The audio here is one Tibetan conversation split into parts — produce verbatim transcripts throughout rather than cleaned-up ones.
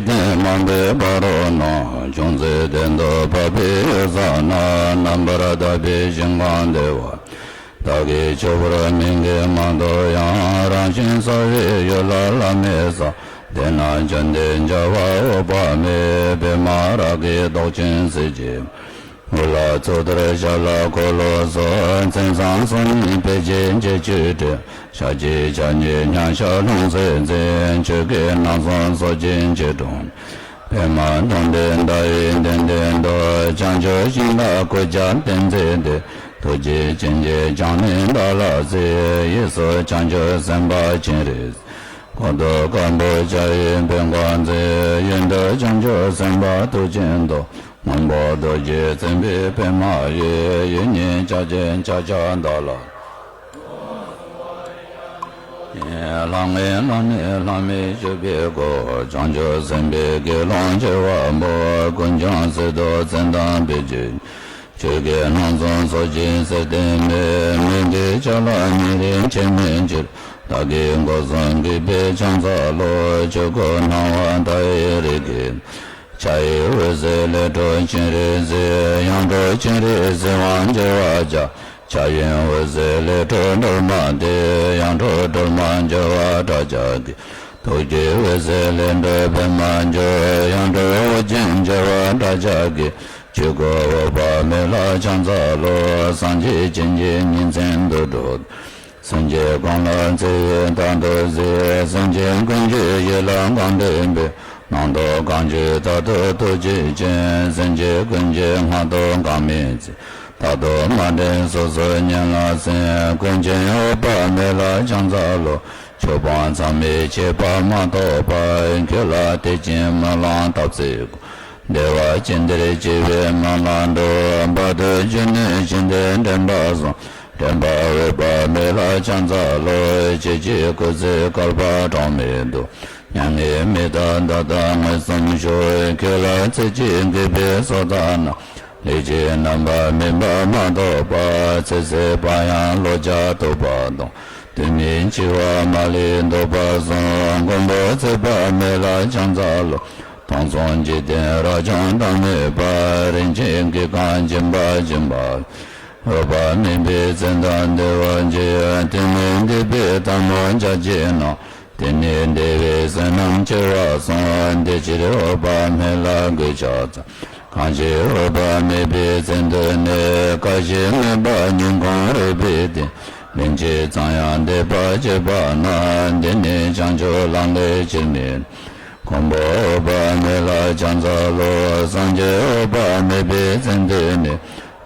ལྡན་མང་པོའི་ཕ་རོལ་ན། ཅུང་ཟད་གཏན་དུ་ཕབ་པའི་ས་ན། རྣམ་པར་དག་པའི་ཞིང་ཁམས་བདེ་བ། བདག་གིས་ཆོས་པར་མི་འགལ་མ་ཐོབ་ཡང་། རང་བཞིན་གསལ་བའི་ཡུལ་ལ་ལྷ་མི་ཟ། དེ་ན་བཅོམ་ལྡན་འཇའ་བ་འོད་དཔག་མེད། པདྨ་རཱ་གའི་མདོག་ཅན་གཟི་བརྗིད། འོད་ལ་ཚོགས་གཏེར་ཞབས་ལ་འཁོར་ལོ་སོགས། མཚན་བཟང་སོ་གཉིས་སྤེལ་ཅིང་བྱེད་སྤྱོད་བྲལ། ཞལ་གཅིག་ཕྱག་གཉིས་མཉམ་གཞག་ལྷུང་བཟེད་འཛིན། ཆོས་གོས་རྣམ་གསུམ་གསོལ་ཅིང་བྱོན་དྲུང་། པདྨ་འབྱུང་གནས་ཟླ་བའི་གདན་སྟེང་དུ། བྱང་ཆུབ་ཤིང་རྟ་གོས་ཆེན་སྟན་མཛད་དེ། ཐུགས་རྗེ་ཅན་གྱི་བྱང་སྨན་བདག་ལ་གཟིགས། གཡས་སུ་བྱང་ཆུབ་སེམས་དཔའ་སྤྱན་རས། གོང་དུ་སྐམ་པོ་ཕྱག་གཡས་པད་ཀོང་མཛེས། གཡོན་དུ་བྱང་ཆུབ་སེམས་དཔའ་ཐུགས་ཆེན་ཏོག་སྔོན་པོ་རྡོ་རྗེ་བཙན་པོའི་པདྨ་འོད། གཡོན་གཉིས་ཕྱག་ཆེན་ཕྱག་རྒྱ་བདག་ལ། ལྷང་ངེ་ལྷང་ངེ་ལྷ་མོས་བཞུགས་པའི་སྒོ། བྱང་ཆུབ་སེམས་དཔའི་དགེ་སློང་བྱེ་བ་པོ། ཀུན་ཀྱང་གསེར་མདོག་ཙན་དན་སྤོས་ཀྱི། ཆོས་གོས་རྣམ་གསུམ་གསོལ་ཅིང་གསེར་ལྡན་མའི། མི་འགལ་ཕྱག་ལ་ཉེ་རིང་ཕྱིར་མི་འགྱུར། བདག་གི་སྒོ་གསུམ་གུས་པས་ཕྱག་འཚལ་ལོ། ཆོས་སྐུ་སྣང་བ་མཐའ་ཡས་རིགས་ཀྱི། ཕྱག་གཡས་འོད་ཟེར་ལས་འཕྲོས་སྤྱན་རས་གཟིགས། ཡང་འཕྲོས་སྤྱན་རས་གཟིགས་དབང་རྒྱལ་བ་རྒྱལ། ཕྱག་གཡོན་འོད་ཟེར་ལས་འཕྲོས་སྒྲོལ་མ་སྟེ། ཡང་འཕྲོས་སྒྲོལ་མ་རྒྱལ་བ་སྐྲག་བྱ་དགའི། ཐུགས་ཀྱི་འོད་ཟེར་ལས་འཕྲོས་པདྨ་འོད། ཡང་འཕྲོས་ཨོ་རྒྱན་རྒྱལ་བ་སྐྲག་བྱ་དགའི། ཆོས་སྐུ་འོད་དཔག་མེད་ལ་ཕྱག་འཚལ་ལོ། སངས་རྒྱས་བྱིན་གྱིས་ཉིན་མཚན་དུ་སྒྲོལ། སེམས་ཅན་གང་ལ་བརྩེ་བས་བདག་ཏུ་གཟིགས། སེམས་ཅན་ཀུན་གྱི་ཡིད་ལ་གང་དྲན་པའི། སྣང་ཐོབ་གང་བྱོན་རྟག་ཏུ་ཐུགས་རྗེ་ཅན། སེམས་ཅན་ཀུན་གྱི་སྔགས་ཐོབ་གང་སྨྲས་ཚེ། རྟག་ཏུ་མ་དྲན་སོ་སོའི་ཉམས་ལ་སེམས། ཀུན་མཁྱེན་འོད་དཔག་མེད་ལ་ཕྱག་འཚལ་ལོ། ཆོས་སྤང་མཚམས་མེད་ཁྱད་པར་མ་ཐོབ་པར། ཁྱོད་ལ་དད་ཅིང་སྨོན་ལམ་བཏབ་ཚེ་ཀུན། བདེ་བ་ཅན་དེར་སྐྱེ་བའི་སྨོན་ལམ་འགྲུབ། བར་དུ་གྱུར་ནས་བྱིན་གྱིས་དྲན་པ་བཟང་། དྲན་པ་འོད་དཔག་མེད་ལ་ཕྱག་འཚལ་ལོ། ཁྱེད་ཀྱི་སྐུ་ཚེ་བསྐལ་པ་གྲངས་མེད་དུ། མྱ་ངན་མི་འདའ་ད་ལྟ་མངོན་སུམ་ཤོག་ཁྱོད་ལ་ཚེ་གཅིག་གུས་པས་གསོལ་བ་ན། ལེགས་བྱས་རྣམ་པར་སྨིན་པ་མ་ཐོབ་པར། ཚེ་ཟད་པ་ཡང་བློ་ཆགས་སྡུག་པ་དང་། དུས་མིན་འཆི་བ་མ་ལུས་ལྡོག་པ་གསུམ། མགོན་པོ་ཚེ་དཔག་མེད་ལ་ཕྱག་འཚལ་ལོ། མཐོང་ཚོར་འཇིག་རྟེན་རབ་འབྱམས་བདག་མེད་པ། རིན་ཆེན་གོས་གང་སྦྱིན་པ་སྦྱིན་པ། འོད་དཔག་མེད་པའི་མཚན་དང་བདེ་བ་ཅན། དེ་ནི་འདས་པའི་ཐལ་མོ་སྦྱར་བྱས་ན། དེ་ནི་འདས་པའི་བསོད་ནམས་ཆེ་བ་གསུམ། དེ་ཕྱིར་འོད་དཔག་མེད་ལ་གུས་ཕྱག་འཚལ། གང་ཕྱིར་འོད་དཔག་མེད་པའི་མཚན་དུ་ནི། ཀ་ཤི་མེད་པ་སྙིང་ཁོང་རུས་པའི་གཏིང་། ལན་གཅིག་ཙམ་ཡང་འདས་པ་བྱེད་པ་ན། འདི་ནི་བྱང་ཆུབ་ལམ་ལས་ཕྱིར་མི། མགོན་པོ་འོད་དཔག་མེད་ལ་ཕྱག་འཚལ་ལོ། སངས་རྒྱས་འོད་དཔག་མེད་པའི་མཚན་དུ་ནི།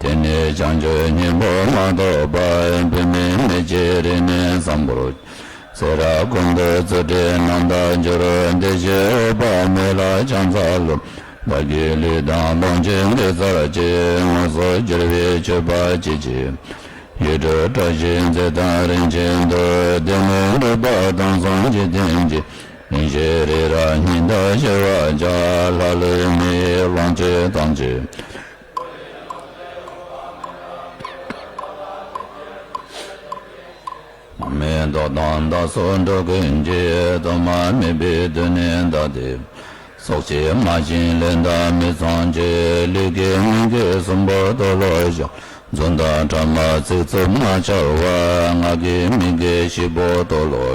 དེ་ནི་བྱང་ཆུབ་སྙིང་པོ་མ་ཐོབ་པར། བུད་མེད་མི་སྐྱེ་རིགས་ནི་བཟང་པོར། ཚེ་རབས་ཀུན་ཏུ་རྩོད་བྲལ་རྣམ་དག་འགྱུར། དེ་ཕྱིར་འོད་དཔག་མེད་ལ་ཕྱག་འཚལ་ལོ། བདག་གི་ལུས་དང་ལོངས་སྤྱོད་དགེ་རྩར་བཅས། དངོས་སུ་གྱུར་པའི་མཆོད་པ་བྱེད་ཅིང་། ཡིད་སྤྲུལ་བཀྲ་ཤིས་མཛད་དང་རིན་ཆེན་གདུགས། དེ་ནི་འགྲོ་དག་དོན་གསུམ་འཇིག་རྟེན་གྱི། གླེང་གཞི་རི་རབ་སྙིང་དང་ཞི་བར་བྱ། ལྷ་ཀླུ་མི་ཡི་ལོངས་སྤྱོད་ཐམས་ཅད། མེ་ཏོག་དང་མདའ་སོགས་འགྲོ་ཀུན་གྱི། ཐོག་མ་མེད་པའི་དུས་ནས་བདག་དེ། སྲོག་ཕྱིར་མ་བྱིན་ལས་དང་མི་ཚངས་སྤྱོད། ལུས་དགེ་མི་དགེ་གསུམ་པོ་མཐོལ་ལོ་བཤགས། རྫུན་དང་ཕྲ་མ་ཚིག་རྩུབ་མ་འཆའ་བར། ངག་གི་མི་དགེ་བཞི་པོ་མཐོལ་ལོ་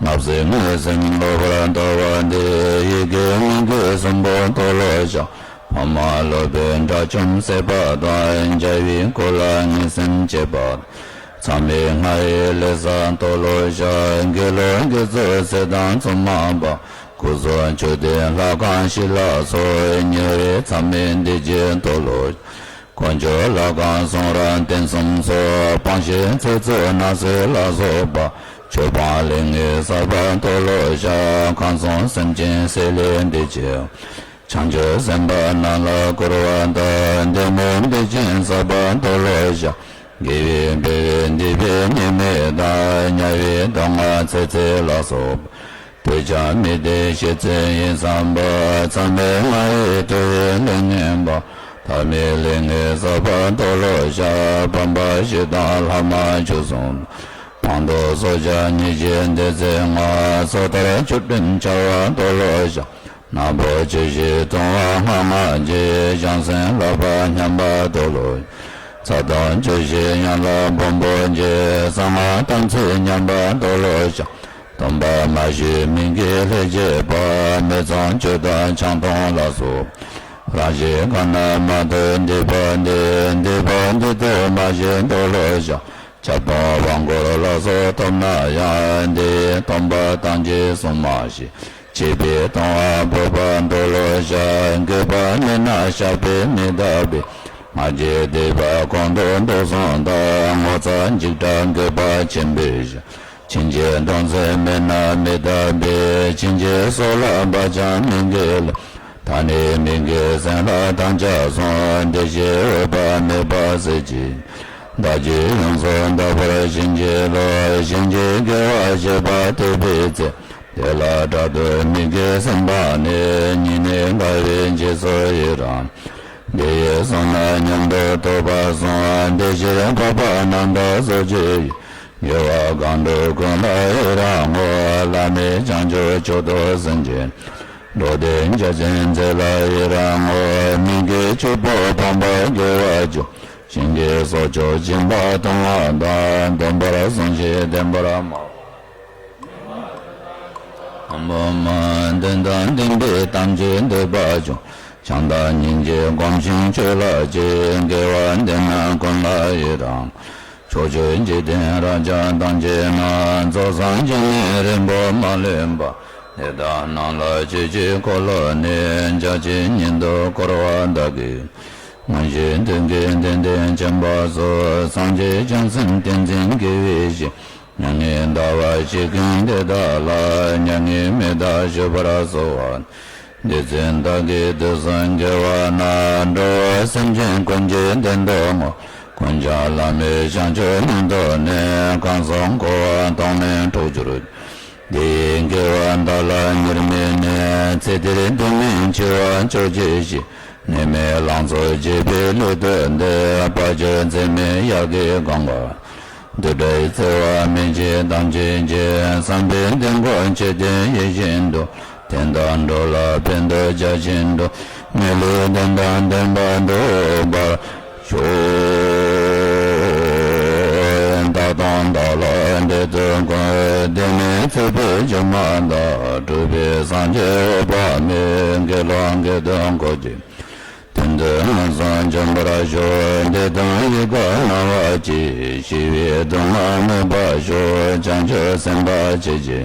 བཤགས། སྔགས་སྲིད་མངོན་སུམ་ལོག་པར་ལྟ་བ་འདི། ཡིད་དགེ་མི་དགེ་གསུམ་པོ་མཐོལ་ལོ་བཤགས། ཕ་མ་སློབ་པའི་དགྲ་བཅོམ་བསད་པ་དང་། བྱ་བའི་སྐོར་ལ་ངན་སེམས་བསྐྱེད་པ། མཚམས་མེད་སྔར་བས་ལེགས་བསགས་མཐོལ་ལོ་བཤགས། དགེ་སློང་དགེ་ཚོགས་ཚེ་དང་ཚོད་མ་འབག་སྐུ་གསུང་མཆོད་རྟེན་ལྷ་ཁང་ཞིག་ལ་སོགས། ཉེ་བའི་མཚམས་མེད་འདི་ཕྱིར་མཐོལ་ལོ་བཤགས། དཀོན་མཆོག་ལྷ་ཁང་གསུང་རབ་རྟེན་གསུམ་སོགས། སྤང་ཞིང་ཚིག་རྩུབ་ནག་སེལ་ལ་སོགས་པ། ཆོས་སྤང་ལས་ངན་བསགས་པ་མཐོལ་ལོ་བཤགས། ཁམས་གསུམ་སེམས་ཅན་སྲེག་ལས་འདི་ཕྱིར། བྱང་ཆུབ་སེམས་དཔའ་རྣམས་ལ་བསྐུལ་བ་ལྟར། བདེ་སྨོན་འདི་བཞིན་བསགས་པ་མཐོལ་ལོ་བཤགས། དགེ་བའི་འཕེལ་བའི་འདུས་པའི་ཉེས་དམིགས་དང་། དམྱལ་བའི་གདམས་ངག་ཚེ་ཚད་ལ་སོགས་པ། དེ་ཅང་མི་བདེན་ཞེ་ཚིག་ཡིན་བསམ་པ། མཚམས་མེད་སྔར་བས་དུ་བའི་ལས་ངན་པ། ཐ་མལ་ལས་ངན་བསགས་པ་མཐོལ་ལོ་བཤགས། ཕམ་པ་བཞི་དང་ལྷག་མ་བཅུ་གསུམ། ཕམ་དུ་སོགས་བྱ་ཉེས་བྱས་འདི་ཚེ་ལྔ། སོ་ཐར་ཆོས་སྒྲིམ་འཆལ་བ་མཐོལ་ལོ་བཤགས། ནག་པོ་ཆུ་བཞི་གཏོང་བ་སྔགས་མ་བརྗེད། བྱང་སེམས་ལག་པ་མཉམ་པ་རྡོ་ལོ། ཚ་གདུང་ཆུ་བཞི་ཡན་ལག་སྦོམ་པོ་འགྱེད། གསང་སྔགས་དམ་ཚིག་མཉམ་པ་རྡོ་ལོ་བཤགས། སྡོམ་པ་མ་ཞུས་མི་དགེ་ལས་བྱེད་པ། མི་ཚངས་སྤྱོད་དང་ཆང་འཐུང་ལ་སོགས། རང་བཞིན་གང་ན་མ་ཐོབ་སྡིག་པ་འདི། སྡིག་པ་འདི་ལྟར་མ་བྱས་རྡོ་ལོ་བཤགས། ཆབ་གདུང་དབང་བསྐུར་ལ་སོགས་ཐོབ་ན་ཡང་། འདི་ཡི་སྡོམ་པ་དང་བཅས་སྲུང་མ་ཞིག། བྱིས་པས་གཏོང་བ་ཕོར་པ་རྡོ་ལོ་བཤགས། འགྱོད་པ་མེད་ན་བཤགས་པས་མི་འདག་པས། ང་རྒྱལ་སྡིག་པ་གོང་དུ་འདོགས་སོང་དང་། ངོ་ཚ་འཇིགས་སྐྲག་འགྱོད་པ་ཆེན་པོས་བཤགས། ཕྱིན་ཆད་གདུང་སེམས་མེད་ན་མི་འདག་པས། ཕྱིན་ཆད་སྲོག་ལ་བག་ཅིང་མི་འགེལ་ལ། ད་ནི་མི་འགེལ་སེམས་ལ་དམ་བཅའ་སྲུང་། བདེ་གཤེགས་འོད་དཔག་མེད་པ་གསལ་བྱེད། བདག་རྒྱུད་ཡོངས་སུ་དག་པར་བྱིན་གྱིས་རློབས། ཕྱིན་ཆད་དགེ་བ་བྱེད་པ་ཐེག་པའི་ཚེ། དེ་ལ་དྲག་ཏུ་མི་དགེ་སེམས་དཔག་ནས། ཉེས་གནས་འགལ་བའི་རྗེས་སུ་ཡི་རང་། དེ་ཡི་གསུང་ན་སྙོམས་འཇུག་ཐོབ་པར་གསུངས། དེ་ཕྱིར་འཕགས་པ་རྣམས་དང་ཕྱོགས་བཅུ་ཡི། དགེ་བ་གང་སྒྲུབ་ཀུན་ལ་ཡི་རང་ངོ་། བླ་མེད་བྱང་ཆུབ་མཆོག་ཏུ་སེམས་བསྐྱེད། འགྲོ་དོན་རྒྱ་ཆེན་མཛད་ལ་ཡི་རང་ངོ་། མི་དགེ་བཅུ་པོ་སྤངས་པ་དགེ་བ་བཅུ། བྱིན་གྱིས་གསོག་ཆོག་སྦྱིན་པ་གཏོང་བ་དང་། སྡོམ་པར་བཟུང་ཞིང་བསྟེན་པར་སྨྲ། དང་པོ་མ། དོན་དམ་བདེན་པའི་དམ་ཆོས་འདོད་པ་ཆུང་། བྱམས་དང་སྙིང་རྗེ་བསྒོམ་ཞིང་སྤྱོད་ལ་གཅེས། དགེ་བ་འདི་རྣམས་ཀུན་ལ་ཡི་རང་། ཕྱོགས་བཅུའི་འཇིག་རྟེན་རབ་འབྱམས་ཐམས་ཅད་ན། རྫོགས་སངས་རྒྱས་ནས་རིང་པོ་མ་ལུས་པ། དེ་དག་རྣམས་ལ་སྤྱོད་ཕྱིར་འཁོར་ལོ་ནས། འཇའ་ཆེན་ཉིད་དུ་བསྐོར་བ་བདག་གིས། མངོན་ཤེས་མཐུ་གིས་བསྟན་དོན་བྱེད་པ་སོགས། སངས་རྒྱས་བྱང་སེམས་ཏིང་འཛིན་དགེ་བའི་བཤེས། མྱ་ངན་འདའ་བར་བྱེད་མཁན་དེ་དག་ལ། མྱ་ངན་མི་འདའ་ཞུ་བར་གསོལ་བ། འདི་ཚེ་བདག་གིས་དུས་གསུམ་དགེ་བ་རྣམས། འགྲོ་བ་སེམས་ཅན་ཀུན་གྱི་དོན་དུ་བསྔོ། ཀུན་ཀྱང་བླ་མེད་བྱང་ཆུབ་སྙིང་ཐོབ་ནས། གང་སོགས་འཁོར་བ་སྟོངས་ནས་འགྲོ་གྱུར། འདི་ཡི་དགེ་བ་བདག་ལ་མྱུར་མི་གནས། ཚེ་འདིར་ལྡན་མིན་འཆི་བ་མཆོག་བྱེད་ཕྱིར། ནད་མེད་ལང་ཚོ་རྒྱས་པའི་ལུས་བཏོད་འདི། དཔལ་འབྱོར་འཛད་མེད་གཡག་གི་གང་ག། འདུ་འབྲལ་བརྩེ་བ་མེད་ཅིང་དམ་ཆོས་ཀྱི། བསམ་པའི་གཏིང་ཁོག་མཆོད་རྟེན་ཡིད་བཞིན་དུ། དེ་དག་འགྲོ་ལ་ཕན་དུ་རྒྱ་ཆེན་འགྲོ། ངེས་ལེགས་དོན་དང་ལྡན་པ་འགྲུབ་པར་ཤོག། བདག་དང་བདག་ལ་འདྲེས་དོན་ཀུན། དེ་ནི་ཚེ་འཕོས་སྒྱུ་མ་ལྟ། གྲུབ་པའི་སངས་རྒྱས་འོད་དཔག་མེད། དགེ་སློང་དགེ་འདུན་འཁོར་གྱི། དོན་དུ་མངོན་སུམ་འབྱོན་པར་ཤོག། བདེ་དང་ཡིད་ཀྱི་སྣང་བ་སྐྱེས། ཞི་བའི་སྡུག་བསྔལ་མེད་པར་ཤོག། བྱང་ཆུབ་སེམས་དཔའ་ཆོས་ཀྱི།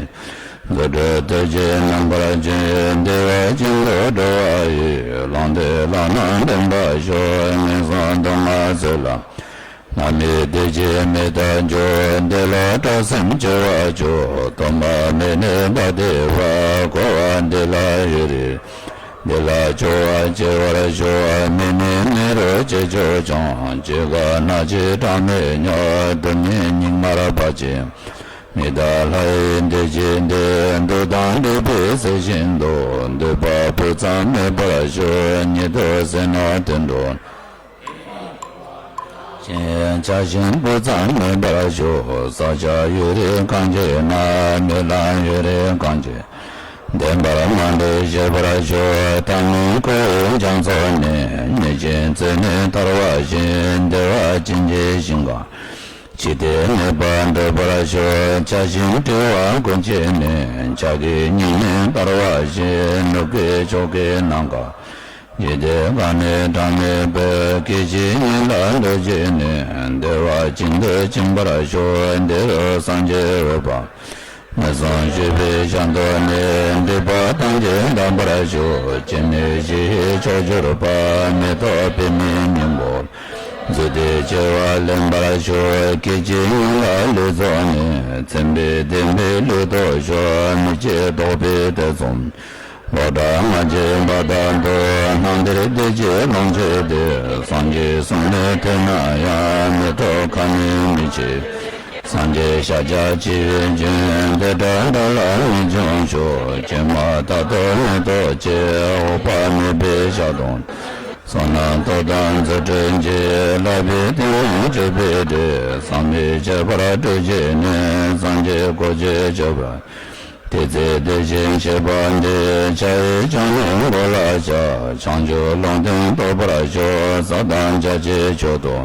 རྫུ་འཕྲུལ་ཐུགས་རྗེས་རྣམ་པར་བྱོན། བདེ་བ་ཅན་དུ་འགྲོ་བ་ཡི། ལམ་འདི་བླ་ན་མཐུན་པར་ཤོག། ངན་སོང་སྡུག་བསྔལ་ཚུ་ལ། བླ་མེད་བདེ་སྐྱིད་མྱུར་དུ་འབྱོར། འདི་ལ་སྐྲག་སེམས་སྐྱེ་བ་བཅུག། སྡོམ་པ་མེད་ནས་བདག་བདེ་བ། འཁོར་བ་འདི་ལ་ཡུན་རིང་། འདི་ལ་སྐྱོ་བ་སྐྱེ་བར་ཤོག། མི་ནི་མི་རུ་སྐྱེ་ཆོག་ཀྱང་། སྐྱེ་རྒ་ན་འཆི་གྲངས་མེད་མྱོང་། སྡུག་བསྔལ་སྙིགས་མར་བར་ཆད། མི་འདའ་ལྷ་ཡི་བདེ་སྐྱིད་འདི། འདོད་དང་འདོད་པའི་ཟེར་བཞིན་དུ། འདོད་པ་སྤུ་ཙམ་མེད་པར་ཤོག། ཉིད་དུ་བསྲེ་ན་དུད་འགྲོ། ཆགས་ཞེན་སྤུ་ཙམ་མེད་པར་ཤོག། བསགས་བྱ་ཡུན་རིང་གང་བྱེད་ན། རྨི་ལམ་ཡུན་རིང་གང་བྱེད། བདེན་པར་མ་འགྲོ་ཤེས་པར་ཤོག། ཐ་མལ་འཁོར་བའི་རྒྱ་མཚོ་ནས། ཉེས་ཅན་བཙལ་ནས་ཐར་བ་ཞིག། བདེ་བ་ཅན་གྱི་ཞིང་ཁམས། ཅི་སྟེ་གནས་པ་འདོད་པར་ཤོག། ཆགས་ཞེན་དྲི་བ་ཀུན་བཅད་ནས། ཕྱག་གི་སྙིང་ནས་བསྟར་བ་ཞིག། ནུབ་ཀྱི་ཕྱོགས་ཀྱི་ནམ་མཁའ། ཇི་སྟེ་གང་ནས་གྲངས་མེད་པའི། སྐད་ཅིག་ཉིད་ལ་འགྲོ་བྱེད་ནས། བདེ་བ་ཅན་དུ་ཕྱིན་པར་ཤོག། འདི་རུ་སངས་རྒྱས་འོད་དཔག་མེད་གསུང་ཞུས་པའི་ཞལ་དུ་ནི། སྡིག་པ་ཐམས་ཅད་འདག་པར་ཤོག། སྐྱེ་མེད་ཞི་བའི་མཆོག་གྱུར་པ། མི་རྟག་པའི་མི་སྙིང་པོ། རྫུས་ཏེ་སྐྱེ་བ་ལེན་པར་ཤོག། སྐད་ཅིག་ཉིད་ལ་ལུས་རྫོགས་ནས། མཚན་དཔེ་བདེན་པའི་ལུས་ཐོབ་ཤོག། མི་སྐྱེ་རྟོག་པའི་ཐེ་ཚོམ། ལོག་ལྟ་ང་རྒྱལ་འབའ་ལྟག་ཏུ། སྣང་མཐའི་བདེ་སྐྱིད་ལོངས་སྤྱོད་དེ། སངས་རྒྱས་གསུང་ནི་ཐོས་ན་ཡང་། མི་རྟོག་ཁ་ནི་མི་ཕྱེ། སངས་རྒྱས་ཤཱཀྱ་སྤྱི་བོས་བརྒྱན། དེ་འདྲ་བདག་ལ་ངེས་འབྱུང་ཤོག། སྐྱེ་མེད་རྟག་ཏུ་མི་རྟོག་སྐྱེ། འོག་པ་མེད་པའི་ཞག་དང་། བསོད་ནམས་སྟོབས་དང་རྫུ་འཕྲུལ་གྱིས། ལྷག་པའི་ཏིང་ངེ་འཛིན་སྤྱོད་པའི་སྒྲས། བསམ་པའི་ཁྱད་པར་སྒྲོལ་བྱས་ནས། སངས་རྒྱས་གོ་འཕང་མཆོག་ཐོབ་པར། དེ་ཚེ་དེ་བཞིན་གཤེགས་པ་འདི། ཕྱག་གཡས་བརྐྱང་ནས་མགོ་ལ་ཕྱག། བྱང་ཆུབ་ལུང་བསྟན་རྟོགས་པར་ཤོག། ས་དང་རྒྱ་ཆེ་མཆོག་ཏུ།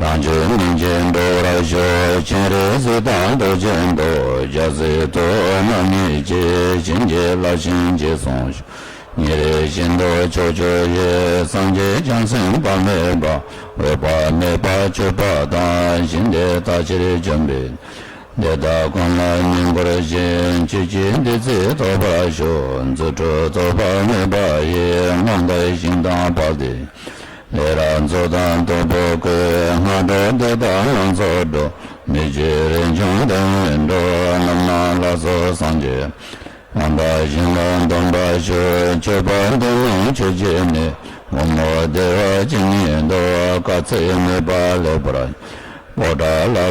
རང་བྱུང་སྙིང་རྗེ་འགྲོ་བར་ཤོག། སྤྱན་རས་གཟིགས་དང་ཐུགས་རྗེ་ཆེན་པོ། རྒྱལ་སྲས་ཐུབ་པ་རྣམ་གཉིས་ཀྱིས། བྱིན་གྱིས་བརླབ་ཅིང་རྗེས་བཟུང་ཤོག། ཉིན་རེ་བཞིན་དུ་ཕྱོགས་བཅུ་ཡི། སངས་རྒྱས་བྱང་སེམས་དཔག་མེད་པ། འོད་དཔག་མེད་པ་སྤྱོད་པ་དང་། ཞིང་དེར་མཐར་ཕྱིན་འབྱོན་པའི། དེ་དག་ཀུན་ལ་བསྙེན་བཀུར་ཞུ། ཆོས་ཀྱི་བདུད་རྩི་ཐོབ་པར་ཤོག། རྫུ་འཕྲུལ་ཐོགས་པ་མེད་པ་ཡིས། རྔམ་པའི་ཞིང་དང་བར་དུ། ལས་རབ་རྫོགས་དང་སྟོབས་པོ་བཀོད། སྔ་དྲོ་དེ་དག་ལྷུན་རྫོགས་འགྲོ། མི་བསྐྱོད་རིན་ཆེན་གདན་འོད་འགྲོ། རྣམ་སྣང་ལ་སོགས་སངས་རྒྱས། རྣམ་པ་བཞི་ལ་སྡོམ་པར་ཞུ། སྤྱོད་པ་འདི་ནི་ཆོས་ཀྱི་གནས། ཕོ་མོ་བདེ་བ་ཅན་ཉིད་དུ། དཀའ་ཚེགས་མེད་པར་ལེགས་པར། པོ་ཏ་ལ་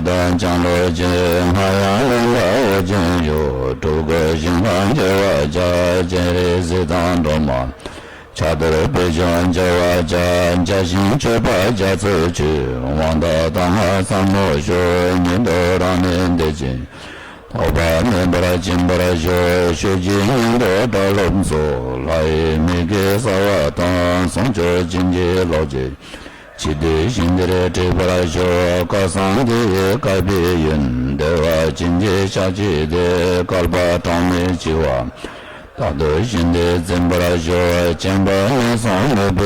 དང་ལྕང་ལོ་ཅན། སྔགས་ཡང་ལེན་ལ་འོད་ཅན་ཡོད། སྤྲུལ་སྐུ་ཞིང་ཁམས་བརྗེ་བར་བྱ། སྤྱན་རས་གཟིགས་དང་སྒྲོལ་མ། ཕྱག་རྡོར་པད་འབྱུང་བརྗེ་བར་བྱ། བརྒྱ་བྱིན་མཆོད་པ་རྒྱ་མཚོས་མཆོད། དབང་དང་ཏིང་ངེ་ཟབ་མོ་ཤོག། ཉིད་དུ་རང་གནས་བདེ་ཆེན། ཐོགས་པ་མེད་པར་སྦྱིན་པར་ཤོག། ཆོས་ཀྱི་སྙིང་པོ་གྲྭ་སློབ་ཚོགས། ལྷ་ཡི་མིག་གིས་གསལ་བ་དང་། བསང་མཆོད་བྱིན་གྱིས་རློབ་ཅིང་། འཆི་དུས་ཞིང་དེར་འཁྲིད་པར་ཤོག། བསྐལ་བཟང་འདི་ཡི་བསྐལ་པའི་ཡུན། བདེ་བ་ཅན་གྱི་ཞག་གཅིག་སྟེ། བསྐལ་པ་གྲངས་མེད་འཆི་བ། རྟག་ཏུ་ཞིང་དེར་འཛིན་པར་ཤོག། སྤྱན་དཔའ་ངན་སོང་མི་ཕོད་པ།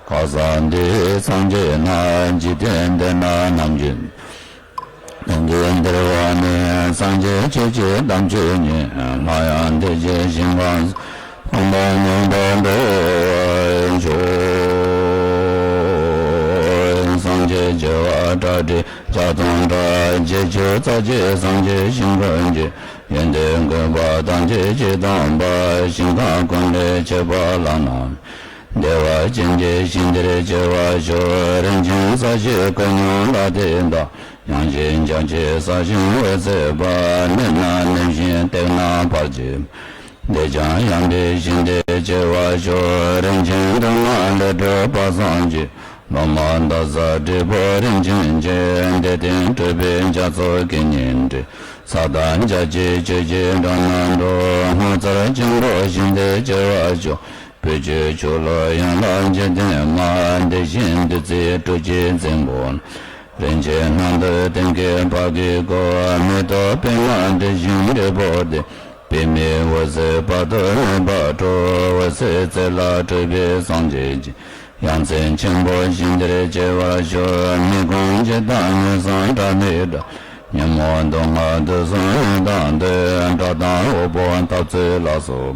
བསྐལ་བཟང་འདི་ཡི་སངས་རྒྱས་རྣམས། འཇིག་རྟེན་འདི་ན་ནམ་རྒྱུན། ལྷུན་གྱིས་འདུལ་བ་ནི། སངས་རྒྱས་ཆོས་ཀྱི་དམ་ཆོས་ཉིད། སླར་ཡང་འདི་ཕྱིར་ཞིང་ཁམས་སུ། ཕུང་པོ་ཉམས་པ་འགྲོ་བར་ཤོག། སངས་རྒྱས་བྱེ་བ་ཁྲག་ཁྲིག་བརྒྱ་སྟོང་ཕྲག། རྗེས་འཇུག་རྩ་བརྒྱད་སངས་རྒྱས་ཞིང་ཀུན་གྱི། ཡོན་ཏན་བཀོད་པ་ཐམས་ཅད་ཇི་ལྟ་བ། ཞིང་ཁམས་ཀུན་ལས་ཁྱད་པར་བླ་ན། བདེ་བ་ཅན་གྱི་ཞིང་དེར་སྐྱེ་བར་ཤོག། རིན་ཆེན་ས་གཞི་ཀུན་སྙོམས་ལ་དེ་དག། ཡངས་ཤིང་འཇམ་ཅིང་སྲ་ཞིང་འོད་ཟེར་བ། མནན་ན་ནེམ་ཞིང་བཏེགས་ན་འབར་བྱེད། བདེ་ཞིང་ཡངས་པའི་ཞིང་དེར་སྐྱེ་བར་ཤོག། རིན་ཆེན་གདུང་ལ་ལས་གྲུབ་པ་སངས་རྒྱས། ལོ་མ་འདབ་བཟའ་དྲིལ་བུ་རིན་ཆེན་གྱི། འདི་སྟེང་སྤྲུལ་པའི་རྒྱ་མཚོ་གད་སྙིགས་འདྲེན། ས་དང་རྒྱ་ཆེ་ཆོས་ཀྱི་འགྲམ་ན་འགྲོ། སྔོ་ཚལ་ཆེན་པོ་ཞིང་དེར་སྐྱེ་བར་ཤོག། བོད་ཀྱི་ཆོས་ལུགས་ཡན་ལག་འཇིག་རྟེན་མ། དེ་བཞིན་བདུད་རྩིའི་སྤྲུལ་གྱི་རྫིང་བུ། རིན་ཆེན་སྣ་བདུན་སྟེང་གི་བར་གྱི་སྒོ། མེ་ཏོག་པདྨ་དེ་བཞིན་འབྲས་བུ་སྟེ། པདྨའི་འོད་ཟེར་བར་དུ་གནས་པར་སྤྲོ། འོད་ཟེར་རྩེ་ལ་སྤྲུལ་པའི་སངས་རྒྱས་ཀྱི། ཡ་མཚན་ཆེན་པོ་ཞིང་དེར་སྐྱེ་བར་ཤོག། མི་ཁོམ་འཇིགས་དང་ངན་སོང་དྲག་ནད་དང་། ཉོན་མོངས་དུག་ལྔ་དུག་གསུམ་ནད་དང་བདུན། དགྲ་དང་དབུལ་པོ་འཐབ་རྩོད་ལ་སོགས། སྡུག་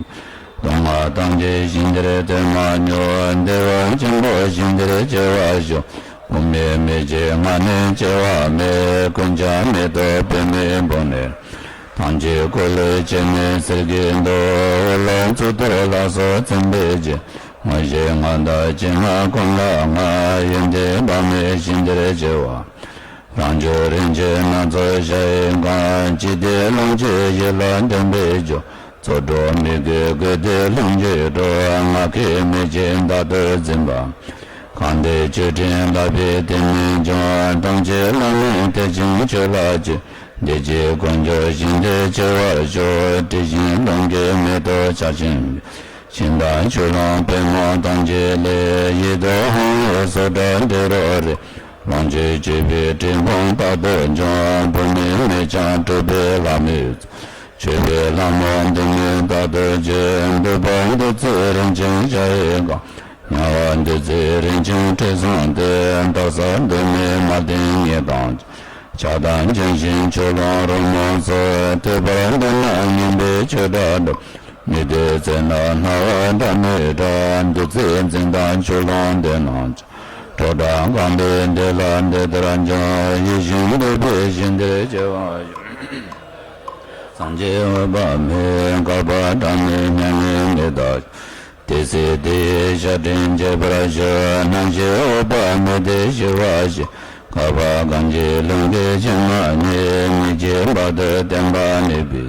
བསྔལ་ཐམས་ཅད་ཞིང་དེར་སྟོན་མ་མྱོང་། བདེ་བ་ཆེན་པོ་ཞིང་དེར་སྐྱེ་བར་ཤོག། དབུ་མའི་མི་བརྗེད་སྔ་ནས་སྐྱེ་བ་མེད། ཀུན་ཀྱང་མེ་ཏོག་པདྨའི་སྦུབས་ནས། ཐམས་ཅད་སྐུ་ལུས་ཆེ་ནས་གསེར་གྱི་མདོག། འོད་ལ་གཙུག་ཏོར་ལ་སོགས་མཚན་དཔེ་བརྒྱན། མངོན་ཤེས་མངའ་བདག་སྤྱན་སྔར་ཀུན་ལ་བསྔགས། ཡོན་ཏན་དཔག་མེད་ཞིང་དེར་སྐྱེ་བ། རང་བྱུང་རིན་ཆེན་སྣ་ཚོགས་ཞལ་གང་། ཅི་སྟེ་ལོངས་སྤྱོད་ཡིད་ལ་འདུན་པས་སྐྱོང་། ཚོགས་དྲུག་མི་དགེ་དགེ་སྡིག་ལྷུན་གྱིས་གྲོལ། ང་རྒྱལ་མེད་ཅིང་བདག་ཏུ་འཛིན་པ། གང་དེས་ཆོས་ཁྲིམས་བསླབ་པའི་དེ་ནི་སྦྱོང་། ཐམས་ཅད་བླ་མེད་ཐེག་ཆེན་ཆོས་ལ་སྤྱོད། བདེ་སྐྱིད་ཀུན་འབྱུང་ཞིང་དེར་སྐྱེ་བར་ཤོག། དྲི་ཞིམ་རླུང་གི་མེ་ཏོག་ཆར་ཆེན་པོས། ཞིང་དང་ཆུ་ཀླུང་པདྨོ་ཐམས་ཅད་ལས། ཡིད་དུ་འོང་བའི་སོ་སྒྲ་འདི་རུ་རེག། ལོངས་སྤྱོད་སྤྱོད་པའི་འབྲས་བུ་རྟག་ཏུ་འབྱུང་། བུད་མེད་མི་འཆབ་སྤྲུལ་པའི་ལྷ་མོས་གཙོས། མཆོད་པའི་ལྷ་མོ་འདི་ནི་རྟག་ཏུ་བརྗོད། འདོད་པ་འདོད་ཚུལ་རིན་ཆེན་ཞལ་གང་། དམྱལ་བ་འདོད་ཚུལ་རིན་ཆེན་ཁྲི་བཟང་སྟེ། འདག་ས་འདོད་མེད་མ་ཏིང་ངད་དང་། ཆགས་སྡང་ལྗང་ཞིང་ཆུ་ཀླུང་རོལ་མོ་སོགས། ཐོས་པར་འདོད་ན་སྙན་པའི་ཆོས་སྒྲ་སྒྲོག། མིག་ཏོ་བཙིར་ན་རྣ་བར་སྒྲ་སྙན་གྲགས། འདོད་ཚུལ་འཛིན་སྟངས་ཆུ་ཀླུང་འདི་རྣམས་ཀྱང་། སྒྲོག་སྒྲ་གང་དེས་འདི་ལ་འདི་ལྟར་འབྱུང་། ཡིད་བཞིན་འདོད་པའི་ཞིང་དེར་སྐྱེ་བར་ཤོག། སངས་རྒྱས་འོད་དཔག་མེད། བསྐལ་པ་གྲངས་མེད་མྱ་ངན་མི་འདའ། དེ་ཚེ་དེ་ཡི་ཞབས་དྲུང་བཅས་པར་ཤོག། རྣམ་ཤེས་འོད་དཔག་མེད་དེ་ཞི་བར་གཤེགས། བསྐལ་པ་གང་ཞིག་ལྷུན་གྱིས་ཕྱིན་མ་མྱོང་། ཉིད་ཀྱི་བར་དུ་བརྟན་པར་གནས་པའི།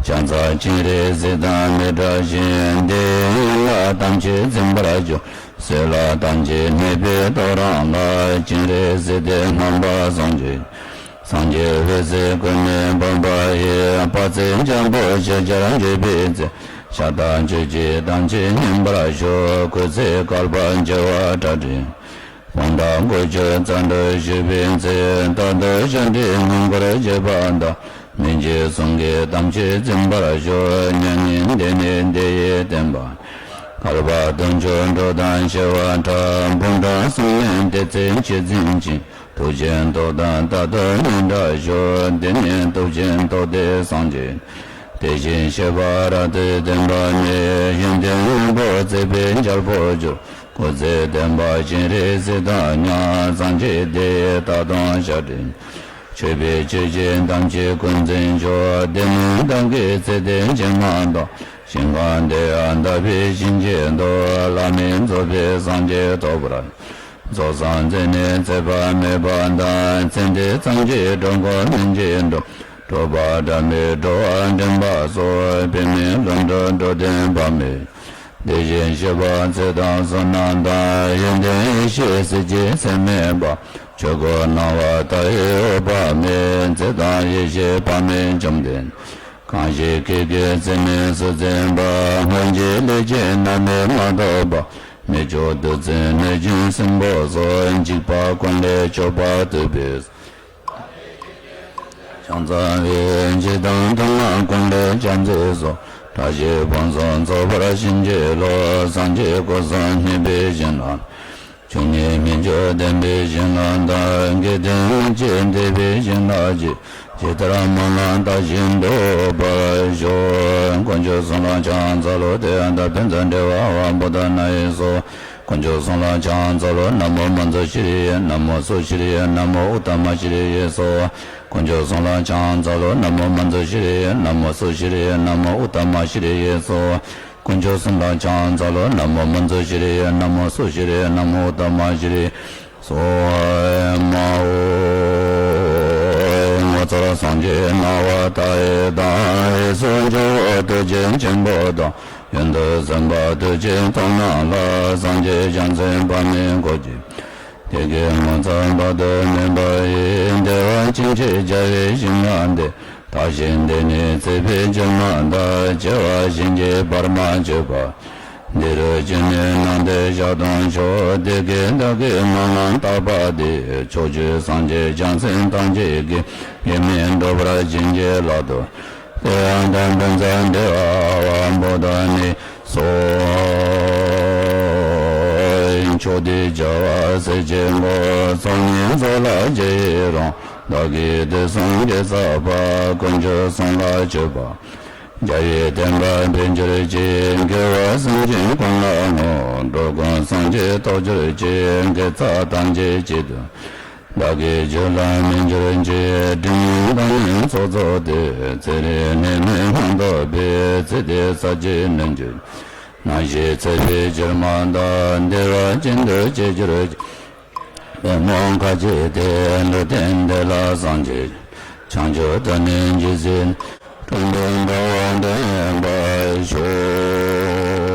ཕྱག་འཚལ་སྤྱན་རས་གཟིགས་དང་མི་འབྲལ་ཞིང་། འདི་ཡི་ཡན་ལག་ཐམས་ཅད་འཛིན་པར་འགྱུར། སྲིད་ལ་ཐམས་ཅད་གནས་པའི་ཐོ་རངས་ལ། སྤྱན་རས་གཟིགས་དེ་རྣམ་པར་བཟུང་བྱས། སངས་རྒྱས་འོད་ཟེར་ཀུན་ནས་ཕོངས་པ་ཡི། དཔལ་བརྩེགས་འཇམ་པོ་ཞལ་བཞར་འཇུག་པའི་ཚེ། ཤ་དང་ཆུ་སྐྱེས་དམ་ཆོས་མཉན་པར་ཞོག །གོས་ཚེ་བསྐལ་པ་འགྱུར་བ་གྲགས་འདྲེན། བོང་བྲང་གོ་ཆོད་བརྩོན་འགྲུས་ཞུགས་པའི་ཚེ། རྟག་ཏུ་སྤྱན་འདྲེན་ངང་དཀར་བྱེད་པ་དང་། མི་འཇིགས་གསུམ་གྱི་དམ་ཆོས་འཛིན་པར་ཞོག །མྱ་ངན་འདས་ནས་འདི་ཡི་བསྟན་པ། བསྐལ་པ་དུས་མཆོག་འགྲོ་དང་བྱེ་བ་ཕྲ། བོང་བྲང་གསུམ་ལས་འདི་ཚེ་ཆོས་འཛིན་ཅིང་། ཐུགས་རྗེའི་མདོག་དང་རྟག་ཏུ་མཉམ་བསྒྲགས་ཤོག །འདི་ནི་ཐུགས་རྗེའི་མདོག་སྟེ་སངས་རྒྱས། དེ་བཞིན་གཤེགས་པ་རབ་ཏུ་བརྟན་པ་ནི། ཡོན་ཏན་བློན་པོ་བརྩེགས་པའི་རྒྱལ་པོར་གྱུར། སྐུ་ཚེ་བརྟན་པ་སྤྱན་རས་གཟིགས་དང་མཉམ། སངས་རྒྱས་འདི་ཡི་རྟགས་དང་ཞབས་འདྲེན། མཆོད་པའི་ཆོས་ཀྱི་དམ་ཆོས་ཀུན་འཛིན་ཤོག །འདི་ནི་བདག་གི་ཚེ་འདས་ཕྱི་མ་དང་། ཞིང་ཁམས་འདི་ཡང་དག་པའི་ཞིང་སྐྱེ་འདོད། བླ་མེད་རྫོགས་པའི་སངས་རྒྱས་ཐོབ་པར། རྫོགས་སངས་རྫས་ནི་ཚེ་དཔག་མེད་པ་དང་། ཚེ་འདི་ཙམ་གྱིས་འགྲོ་མགོན་མི་འཇིགས་འགྲོ། སྤྲོས་པ་དྲི་མས་འགྲོ་བ་འདྲེན་པ་སོགས། པདྨའི་ལྷུན་གྲུབ་འགྲོ་དོན་དཔག་མེད། དེ་བཞིན་གཤེགས་པ་ཚེ་དང་བསོད་ནམས་དང་། ཡོན་ཏན་ཡེ་ཤེས་གཟི་བརྗིད་ཚད་མེད་པ། ཆོས་སྐུ་སྣང་བ་མཐའ་ཡས་འོད་དཔག་མེད། ཚེ་དང་ཡེ་ཤེས་དཔག་མེད་བཅོམ་ལྡན། གང་ཞིག་ཁྱེད་ཀྱི་ཚེ་ནི་སུ་འཛིན་པ། སྔོན་གྱི་ལས་ཀྱིས་རྣམ་སྨིན་མ་ཐོབ་པ། མི་མཆོག་བདུད་རྩི་གནོད་སྦྱིན་སྲིན་པོ་སོགས། འཇིགས་པ་ཀུན་ལས་སྐྱོབ་པ་ཐུབ་པས། ཕྱག་འཚལ་བས། འཇིགས་དང་དུག་ལྔ་ཀུན་ལས་སྐྱབས་མཛད་སོགས། དགྲ་བཞི་དཔུང་གསུམ་ཚོགས་པར་བྱིན་གྱིས་རློབས། སངས་རྒྱས་སྐུ་གསུམ་བརྙེས་པའི་བྱིན་རླབས། བཅུ་གཉིས་སྨིན་མཆོག་ལྡན་པའི་བྱིན་རླབས་དང་། དགེ་ལྡན་ལྷན་ཅིག་འདུས་པའི་བྱིན་རླབས་ཀྱིས། ཇི་ལྟར་སྨོན་ལམ་བཏབ་བཞིན་འགྲུབ་པར་ཤོག །དཀོན་མཆོག་གསུམ་ལ་ཕྱག་འཚལ་ལོ། དེ་ཡང་དག་ཕན་ཚུན་འབྲེལ་བ་བ་བུདྡྷ་ན་ཡི་སྭཱ་ཧཱ། དཀོན་མཆོག་གསུམ་ལ་ཕྱག་འཚལ་ལོ། ན་མོ་མཉྫུ་ཤྲཱི་ཡེ། ན་མོ་སྭཱ་ཤྲཱི་ཡེ། ན་མོ་ཨུཏྟ་མ་ཤྲཱི་ཡེ་སྭཱ་ཧཱ། དཀོན་མཆོག་གསུམ་ལ་ཕྱག་འཚལ་ལོ། ན་མོ་མཉྫུ་ཤྲཱི་ཡེ། ན་མོ་སྭཱ་ཤྲཱི་ཡེ། ན་མོ་ཨུཏྟ་མ་ཤྲཱི་ཡེ་སྭཱ་ཧཱ། དཀོན་མཆོག་གསུམ་ལ་ཕྱག་འཚལ་ལོ། ན་མོ་མཉྫུ་ཤྲཱི་ཡེ། ན་མོ་སྭཱ་ཤྲཱི་ཡེ། ན་མོ་ཨུཏྟ་མ་ཤྲཱི་ཡེ་སྭཱ་ཧཱ། ངོ་མཚར་སངས་རྒྱས་སྣང་བ་མཐའ་ཡས་དང་། འོད་སྲུང་ཇོ་བོ་ཐུགས་རྗེ་ཆེན་པོ་དང་། ཡོན་ཏན་གསུམ་པ་ཐུགས་རྗེའི་མཐོང་སྣང་ལ། སངས་རྒྱས་བྱང་སེམས་དཔག་མེད་འཁོར་གྱིས། དེ་སྐད་ངོ་མཚར་དཔག་ཏུ་མེད་པ་ཡི། བདེ་བ་ཅན་ཞེས་བྱ་བའི་ཞིང་ཁམས་འདི། བདག་གཞན་བདེ་གནས་བརྩེ་བའི་སྒྱུ་མ་ལྟར། བྱེ་བ་གཞན་གྱིས་བར་མ་ཆོད་པ། འདི་རུ་ཅི་ནས་སྣང་སྟེ་ཞག་དང་ཕྱོགས། དེ་སྐད་བདག་གིས་སྨོན་ལམ་བཏབ་པ་དེས། ཕྱོགས་བཅུའི་སངས་རྒྱས་བྱང་སེམས་ཐམས་ཅད་ཀྱིས། ཡིད་མི་འགྲོ་བར་བྱིན་གྱིས་བརླབ་ཏུ། དེ་ཡང་དག་ཕན་ཚུན་འབྲེལ་བ་བ་བུདྡྷ་ནི་སྭཱ་ཧཱ། ཕྱོགས་བདེ་བྱ་བ་སྲིད་ཞིའི་མགོན། ཚོགས་གཉིས་རྫོགས་ལ་རྗེས་ཡི་རང་། བདག་གིས་དུས་གསུམ་དགེ་རྩ་བ། དཀོན་མཆོག་གསུམ་ལ་མཆོད་པ། རྒྱལ་བའི་བསྟན་པ་འཕེལ་གྱུར་ཅིག །དགེ་བ་སེམས་ཅན་ཀུན་ལ་བསྔོ། འགྲོ་ཀུན་སངས་རྒྱས་ཐོབ་གྱུར་ཅིག །དགེ་རྩ་ཐམས་ཅད་གཅིག་ཏུ། བདག་གི་རྒྱུད་ལ་སྨིན་གྱུར་ཅིག །སྒྲིབ་གཉིས་དང་ནི་ཚོགས་རྫོགས་ཏེ། ཚེ་རིང་ནད་མེད་ལྷུན་ཐོབ་པའི། ཚེ་འདི་ས་གཞི་ནས་འགྱུར། ནད་གཞི་ཚེ་འདིའི་རྒྱུར་མ་ལྡོག །བདེ་བ་ཅན་དུ་སྐྱེ་གྱུར་ཅིག །པདྨོ་ཁ་ཅིག་སྟེ། ལུས་རྟེན་འདི་ལ་སངས་རྒྱས། བྱང་ཆུབ་ཏུ་ནི་འཇུག་ཅིང་། དྲང་དོན་འབྲས་བུ་ཐོབ་པར་ཤོག